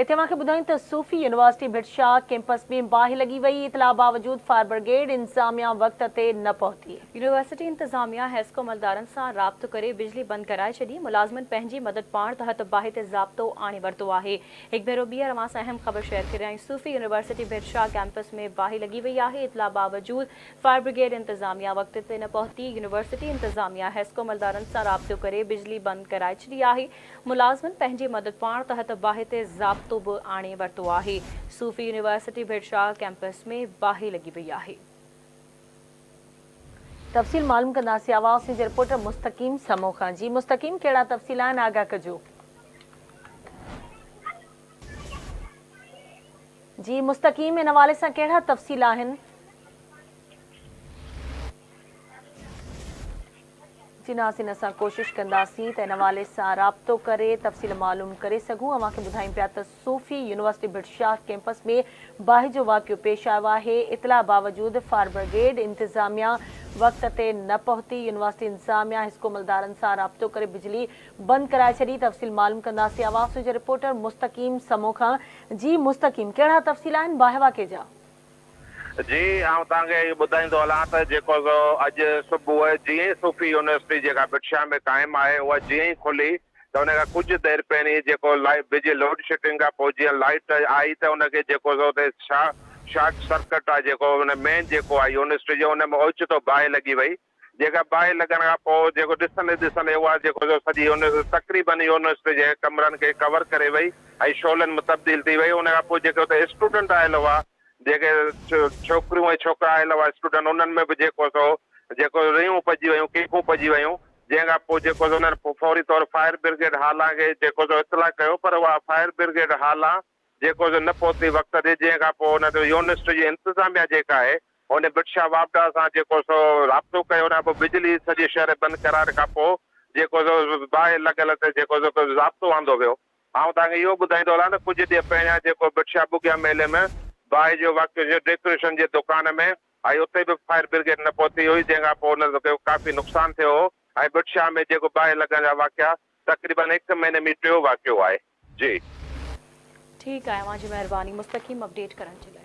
اتي اوهان کي ٻڌايون ته صوفي يونيورسٽي ڀٽ شاهه ڪيمپس ۾ باهه لڳي وئي، اطلاع باوجود فائر برگيڊ انتظاميا وقت تي نه پهتي. يونيورسٽي انتظاميا حيسڪو عملدارن سان رابطو ڪري بجلي بند ڪرائي ڇڏي، ملازمن پنهنجي مدد پاڻ تحت باهه تي ضابطو آڻي ورتو آهي. هڪ ڀيرو ٻيهر اوهان سان اهم خبر شيئر ڪري رهيا آهيون صوفي يونيورسٽي ڀٽ شاهه ڪيمپس ۾ باهه لڳي وئي آهي، اطلاع باوجود فائر برگيڊ انتظاميا وقت تي نه پهتي، يونيورسٽي انتظاميا حيسڪو عملدارن سان رابطو ڪري بجلي بند ڪرائي ڇڏي آهي. ملازمن پنهنجي مدد پاڻ تحت باهه تي ضابطو به آڻي ورتو آهي. صوفي يونيورسٽي ڀٽ شاهه ڪيمپس ۾ باهه لڳي وئي آهي. تفصيل معلوم ڪنداسين آواز نيوز جي رپورٽر مستقيم سمون کان جي مستقيم ڪهڙا تفصيل آهن آگاهه ڪجو. جي مستقيم ان حوالي سان ڪهڙا تفصيل آهن. جي ناظرين اسان ڪوشش ڪنداسين ته ان حوالي سان رابطو ڪري تفصيل معلوم ڪري سگهون اوهان کي ٻڌايون پيا ته صوفي يونيورسٽي ڀٽ شاهه ڪيمپس ۾ باهه جو واقعو پيش آيو آهي اطلاع باوجود فائر برگيڊ انتظاميا وقت تي نه پهتي يونيورسٽي انتظاميا حسڪو عملدارن سان رابطو ڪري بجلي بند ڪرائي ڇڏي تفصيل معلوم ڪنداسين آواز نيوز جي رپورٽر مستقيم سمون کان جي مستقيم ڪهڙا تفصيل آهن باهه واقعي جا. جي آئون توهان کي اهو ٻڌائيندو هلان ته جيڪو سو اڄ صبح جيئن ئي صوفي يونيورسٽي جيڪا ڀٽ شاهه ۾ قائم آهي اها جيئن ئي کلي ته ان کان ڪجهه دير پهرين جيڪو لائيٽ بجلي لوڊ شيڊنگ کان پوء جيئن لائيٽ آئي ته ان کي جيڪو سو اتي شارٽ سرڪٽ آهي جيڪو ان مين جيڪو آهي يونيورسٽي جو ان ۾ اوچتو باهه لڳي وئي جيڪا باهه لڳڻ کان پوء جيڪو ڏسندي ڏسندي اها جيڪو سو سڄي تقريبن يونيورسٽي جي ڪمرن کي ڪور ڪري وئي ۽ شعلن ۾ تبديل ٿي وئي ان کان پوء جيڪي اتي اسٽوڊنٽ آيل هئا جيڪي ڇوڪريون ۽ ڇوڪرا آيل هئا اسٽوڊنٽ انهن ۾ به جيڪو سو جيڪو ريون پئجي ويون ڪيڪون پئجي ويون جنهن کان پوء جيڪو سو انهن فوري طور فائر برگيڊ هالا کي جيڪو سو اطلاع ڪيو پر اها فائر برگيڊ هالا جيڪو جو نه پهتي وقت تي جنهن کان پوء ان يونيورسٽي جي انتظاميا جيڪا آهي ان ڀٽ شاهه واپڊا سان جيڪو سو رابطو ڪيو ان کان پوء بجلي سڄي شهر بند ڪرائڻ کان پوء جيڪو سو باهه لڳل تي جيڪو سو ضابطو آندو ويو. آئون توهان کي اهو ٻڌائيندو هلان ته ڪجهه ڏينهن پهريان جيڪو ڀٽ شاهه ٻگهيا ميلي ۾ باهه جو واقعو ٿيو ڊيڪوريشن جي دڪان ۾ ۽ اتي به فائر برگيڊ نه پهتي هئي جنهن کان پوء ان کي ڪافي نقصان ٿيو هو ۽ ڀٽ شاهه ۾ جيڪو باهه لڳڻ جا واقعا تقريبن هڪ مهيني ۾ ٽيون واقعو آهي. جي. ٺيڪ آهي اوهان جي مهرباني مستقيم اپڊيٽ ڪرڻ جي لاء.